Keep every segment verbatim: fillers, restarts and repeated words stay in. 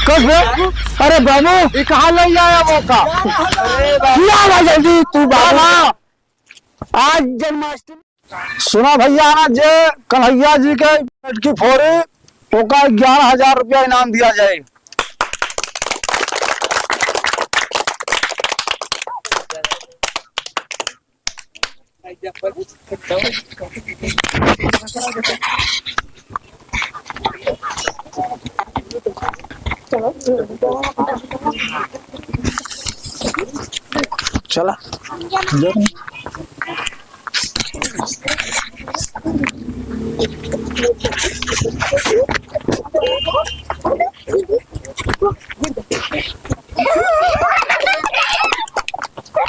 कस बे? अरे बाबू, ये कहाँ ले आया मौका? अरे बाबू। क्या भाई जल्दी तू बाबू। हाँ। आज जन्माष्टमी। सुना भैया, जे कन्हैया जी के मटकी फोड़ी, ओका ग्यारह हजार रुपया इनाम दिया जाए। चला।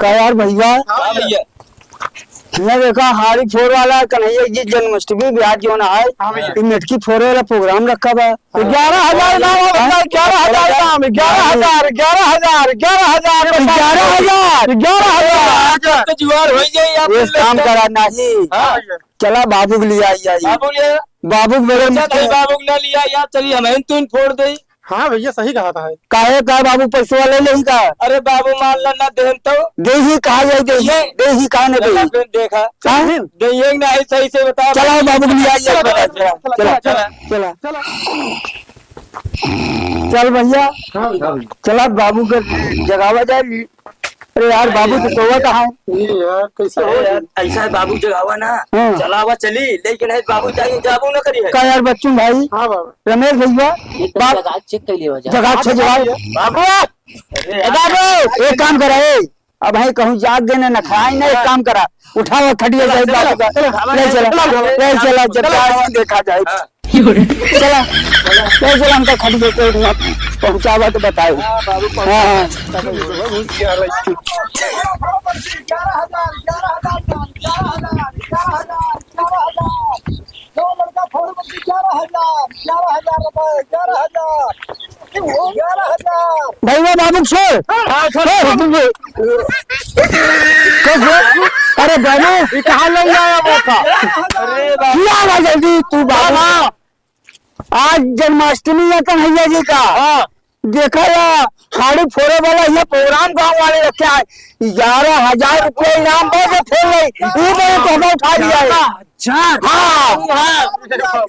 का यार भैया? हाँ भैया। हियाँ देखा, हाड़ी फोर वाला कन्हैया जी जन्माष्टमी बिहार जोन है, हाँ भैया। ई मेटकी फोरे वाला प्रोग्राम रखा बा। ग्यारह हजार नाम है भैया, ग्यारह हजार नाम, ग्यारह हजार, ग्यारह हजार, ग्यारह हजार, ग्यारह हजार, ग्यारह हजार। आज तो जुआर हो जाए, आप एक काम करा, नहीं। हाँ। चला बाबू के लिए आई, आई। बाबू ले। बाबू के बगल में अच्छा, नहीं, बाबू के ना लिया यार, चलिए हम तुम फोड़ दे। हाँ भैया, सही कहा था। काहे का बाबू पैसवा ले लेही का? अरे बाबू मान ला ना देहन तो। देही कहा जाए, देही, ये देही कहा ना चला देही? फिर देखा। हाँ? देही ना है, सही से बता। चला बाबू के लिए आई, चला, बता, चला, चला, चला, चला, चला। चला। चल भैया। हाँ भैया। चला बाबू के जगावा जाए। अरे यार, बाबू तो सोवत है। ये यार, कैसे अरे हो? यार, ऐसा है, बाबू जगावा ना। हाँ। चलावा चली, लेकिन है बाबू जाई, जाबू ना करी है। का यार बच्चू भाई? हाँ बाबू। रमेश भैया, ये तो बाप जगात चेक कर लिया जा। जगात छे जगात। बाबू! अरे ए बाबू, एक काम करा, ए। अब भाई कहूँ जाग गए ना, ना खाई ना, एक काम करा। उठावा खटिया चला, जाए चला, बाबू का। चला, ले चला, चला, ले चला, जब चला, जाए देखा जाए। हाँ। चला, ले चला, हमका खटिया पे उठवा, पहुँचावा तो बताओ। हाँ, बाबू, हाँ, हाँ। दो लड़का फोड़ में ग्यारह हजार, ग्यारह हजार रुपए, ग्यारह हजार, ग्यारह हजार। भैया बाबू छोड़। हाँ, छोड़। छोड़। कस बे? अरे बाबू, ये कहाँ ले आया मौका? अरे बाबू। क्या हुआ जल्दी तू बाबू? बाबा। आज जन्माष्टमी है कन्हैया जी का। हाँ। देखा या, हाड़ी फोड़े वाला ये प्रोग्राम गाँव वाले रखे आए। ग्यारह हजार रुपया इनाम बा, जो फोड़ ले, वो बड़े तोहफा उठा लिया है। ग्यारह हजार? हाँ।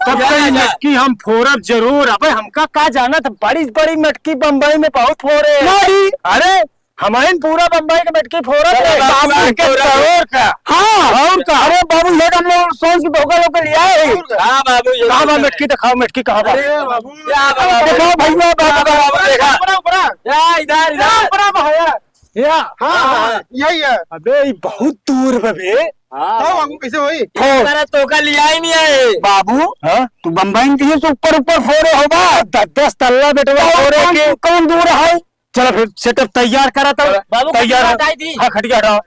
तब तो ये मटकी हम फोड़ब जरूर। अबे हमका का जाना था, बड़ी बड़ी मटकी बम्बई में बहुत फोड़े। नहीं। अरे, हमारे पूरा बम्बई के मटकी फोड़ब चलो रे। बाबू, बाबू के फोड़ब। और का? हाँ। और का? अरे बाबू, ये तो हम लोग सोच के धोखा लोग के लिए आए हैं। हाँ बाबू, ये कहाँ बा तो मटकी? दिखाओ मटकी, कहाँ बा? अरे बाबू। या बाबू। दिखाओ भैया, बाबू, बाबू, बाबू, देखा। ऊपर, ऊपर। या इधर, इधर। ऊपर, ऊपर, भैया। या। हाँ, हाँ, हाँ, यही है। अबे, ये बहुत दूर बा बे। हाँ, हाँ, बाबू। बाबू, कैसे होई? फोड़। अरे, तोका लिया ही नहीं है। बाबू, हाँ? तू बम्बई में दिए से ऊपर, ऊपर फोड़े हो बा। दस, दस तल्ला बेटवा कौन, फोड़े कौन, के। कौन दूर है? चला फिर, सेटअप तैयार करा तब। बाबू, तैयार खटिया हो। हटाई दी। हाँ, खटिया हटाओ।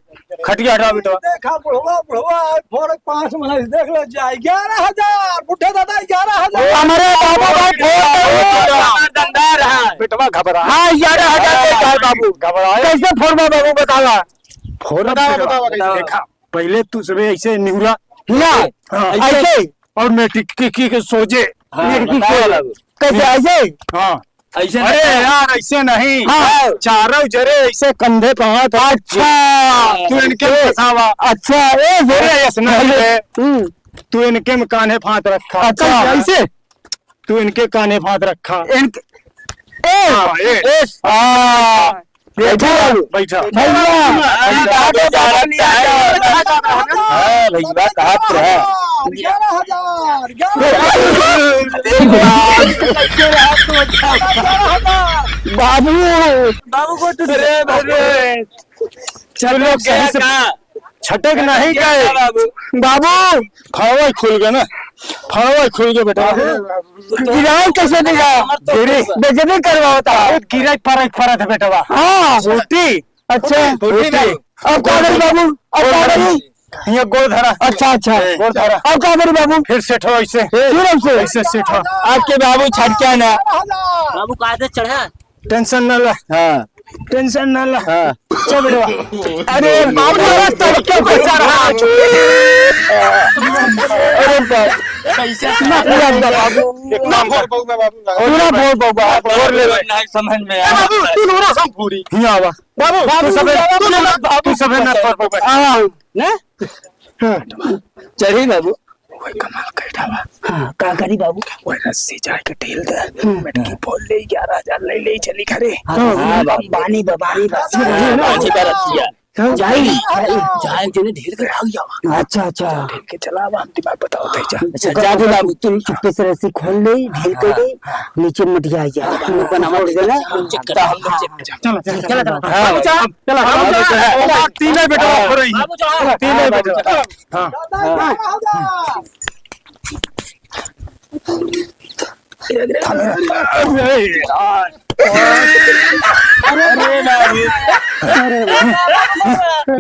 खटिया हटाओ बेटवा। देखा, बुढ़वा, बुढ़वा, आज फोड़े पाँच महीने, देख ले जाए। ग्यारह हजार, बुढ़े दादा, ग्यारह हजार। हमारे बाबू भाई फोड़ दे। दमदार है। बेटवा घबरा। हाँ, ग्यारह हजार दे जाए बाबू। घबराए। कैसे फोड़बा बाबू, बतावा। फोड़ब बताओ, बेटवा। बताओ, बताओ। देखा, पहले तू सबे ऐसे निहुरा। ना, हाँ। ऐसे। ऐसे। और मैं टिक-, टिक-, टिक-, सोजे। हाँ, मेरे की बताओ सोच। बाबू। कैसे, ऐसे? हाँ। ऐसे अरे नहीं। यार, ऐसे नहीं। हाँ। चारों जरे ऐसे कंधे पे हाथ रख। अच्छा। तू इनके में फंसावा। अच्छा, ए, अरे, ऐसे नहीं है। हम्म। तू इनके में कान्हे पे हाथ रखा। अच्छा। कैसे, ऐसे? तू इनके कान्हे पे हाथ रखा। इनके, ए, हाँ, ए। ए, हाँ। बैठा बाबू। बैठा। भैया। अरे बाबू, बाबू, बाबू, बाबू, बाबू। हाँ, भैया, कहा तो है। ग्यारह हजार, ग्यारह हजार। बाबू। बाबू को तू अरे, बाबू। चल, लोग सही से छटक नहीं गए। बाबू। बाबू। फड़वा खुल गया ना, फड़वा खुल गया बेटा। गिराई कैसे देगा? गिरी। बेइज्जती करवावता है। बहुत गिराई परत परत है बेटवा। हाँ। फूटी। अच्छा। फूटी। अब का करी बाबू? अब का करी? ये गोड़ धरा। अच्छा, अच्छा। गोड़ धरा। अब का करी बाबू? फिर सेठो ऐसे। फिर ऐसे? ऐसे सेठो। आपके बाबू छटक्या ना। बाबू का आदत चढ़ा? टेंशन ना ला। हाँ। टेंशन ना ला। हाँ। चल बेटवा। अरे बाप रे, तड़के बचा रहा। अरे बाप। कैसे? ना, पूरा बाबू। एक काम कर। पूरा बोल बउआ, बोल ले। नहीं समझ में ए आया। बाबू, तू नोरा सम पूरी। हियाँ आवा। बाबू, बाबू, तू सफेद, बाबू, तू नोरा, बाबू, तू सफेद ना बाबू। कर बउआ। आवा। ना? हाँ। चढ़ी बाबू। वही कमाल कर डाला। हाँ, का करी बाबू? वही रस्सी जाए के ढील दे। हम्म। मटकी फोड़ ले, ग्यारह हजार ले ले, चली घरे। हाँ, हाँ, बाबू। बानी बा, बानी बा। हाँ, बानी बा रस्सिया। हाँ। जाई, जाई, जाई, जने ढील के भाग जावा। अच्छा, अच्छा। ढील के चला, अब हम दिमाग बताओ, तै जा। अच्छा, जा दे बाबू, तू चुपके से रस्सी खोल ले, ढील कर दे, नीचे मटिया जा। हम लोग बनावा छोड़ देना। चेक करा, हम लोग चेक करा। चला, चला, चला, चला। हाँ, चला, चला, चला, चला। तीन है बेटा, हो रही। बाबू, चला। तीन है बेटा। हाँ। अरे बाबू।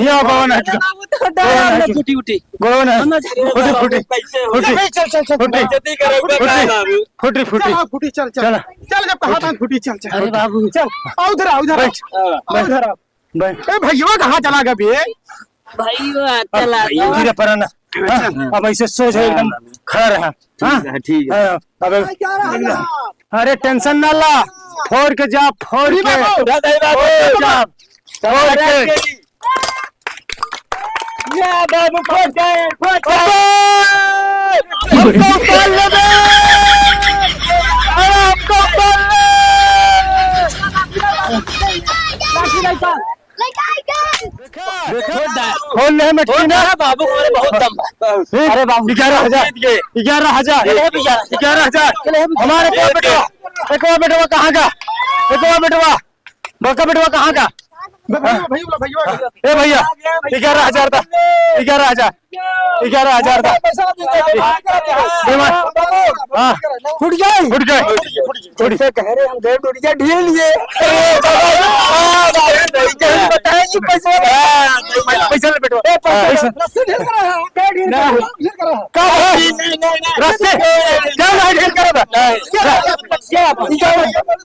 ये बाबा ना। बाबू तो डाल दे, फूटी, फूटी। गोड़वा ना। फूटी, फूटी। कैसे हो? फूटी। चल, चल, चल, फूटी। बेइज्जती करो, फूटी। बाबू। फूटी, फूटी। चल, फूटी, चल, चल। चला। चल, जब कहा था, फूटी, चल, चल। अरे बाबू। चल, आओ उधर, आओ उधर, आओ। बैठ। आओ उधर, आओ। बैठ। ए, भैया कहाँ चला गया बे? भाई, वो चला गया। धीरे पड़ा ना। हाँ, अब ऐसे सोच है, एकदम खड़ा रहा। ठीक है, ठीक है। हाँ, अब अरे टेंशन ना ला, फोड़ के जा, फोड़ के। बाबू। फोड़ के जा, फोड़ के। या बाबू, फोड़ के, फोड़ के। हमको उतार ले बे। अरे हमको उतार ले। देखो, देखो, खोल ले मटकी ना। बाबू, हमारे बहुत दम है। फिर अरे बाबू। ग्यारह हजार। जीत गए। ग्यारह हजार। चले भैया। ग्यारह हजार। चले भैया। हमारे को बेटवा, एक और बेटवा कहाँ का? एक और बेटवा, बड़का बेटवा कहाँ का? भैया, भैया, भैया। ए भैया, ग्यारह हजार था। ग्यारह हजार। ग्यारह हजार था। हाँ। फूट गए। फूट गए। फूट गए। जैसे कह रहे हम गए डोरिया ढील लिए। अरे बाबा, हाँ, बाबा, सही कह रहे। बताइए पैसा। हाँ, पैसा ले बेटवा। ए, पैसा, पैसा। रस्सी ढील कर रहा है। क्या ढील कर रहा है? ढील कर रहा है। का भाई? नहीं, नहीं, नहीं, नहीं। रस्सी? क्या नहीं ढील करे बा? नहीं। क्या? क्या?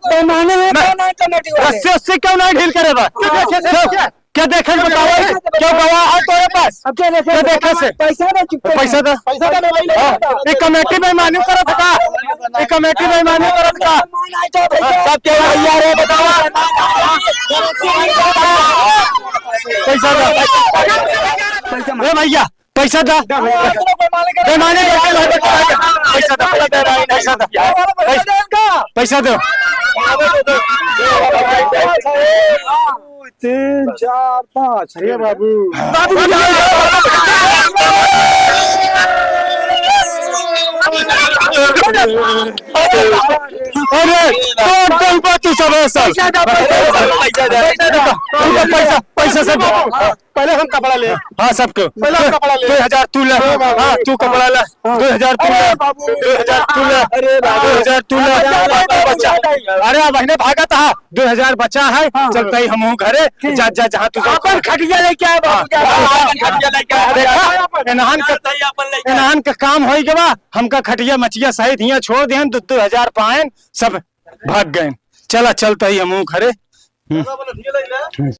पैमाने में ना। कौन है कमेटी वाले? रस्सी, रस्सी क्यों नहीं ढील करे बा? क्या देखे से? क्या देखे से बताओ? क्यों गवाह है तोरे पास? अब क्या देखे क्या से? देखे से? पैसा दे चुप कर। पैसा दे। पैसा दे, मोबाइल हाँ, दे। ये कमेटी बेईमानी करत का? ये कमेटी बेईमानी करत का? सब क्या भैया रे बतावा? पैसा दे। पैसा ए भैया, पैसा दा। बेईमानी करके भाई, पैसा दा, पैसा दा, पैसा दा। पैसा दो। तीन, चार, पाँच। अरे बाबू। अरे, टोटल बात तू सब है, सर। पैसा, पैसा, पैसा, पैसा, पैसा, पैसा, सर। पहले हम कपड़ा ले। हाँ, सबको। पहले हम कपड़ा ले। दो हजार तू ले। हाँ, बाबू। हाँ, तू कपड़ा ले। हाँ। दो हजार तू ले। अरे, बाबू। दो हजार तू ले। अरे, बाबू। दो हजार तू ले। अरे, बाबू। बच्चा। अरे, अब महीने भागत हा। दो हजार बचा है, हाँ। चलत ही हमहू घरे। ठीक। जा, जा, जहाँ तू अपन खटिया लेके आए, बाबू, हाँ। जा। अपन खटिया लेके आए। देखा, इन्हान के, अपन लेके आए। इन्हान के काम होई गवा, हमका खटिया मचिया सहित हियाँ छोड़ देहन, दो, दो हजार पाएन, सब भाग गए। चला, चलत ही हमहू घरे। हम्म।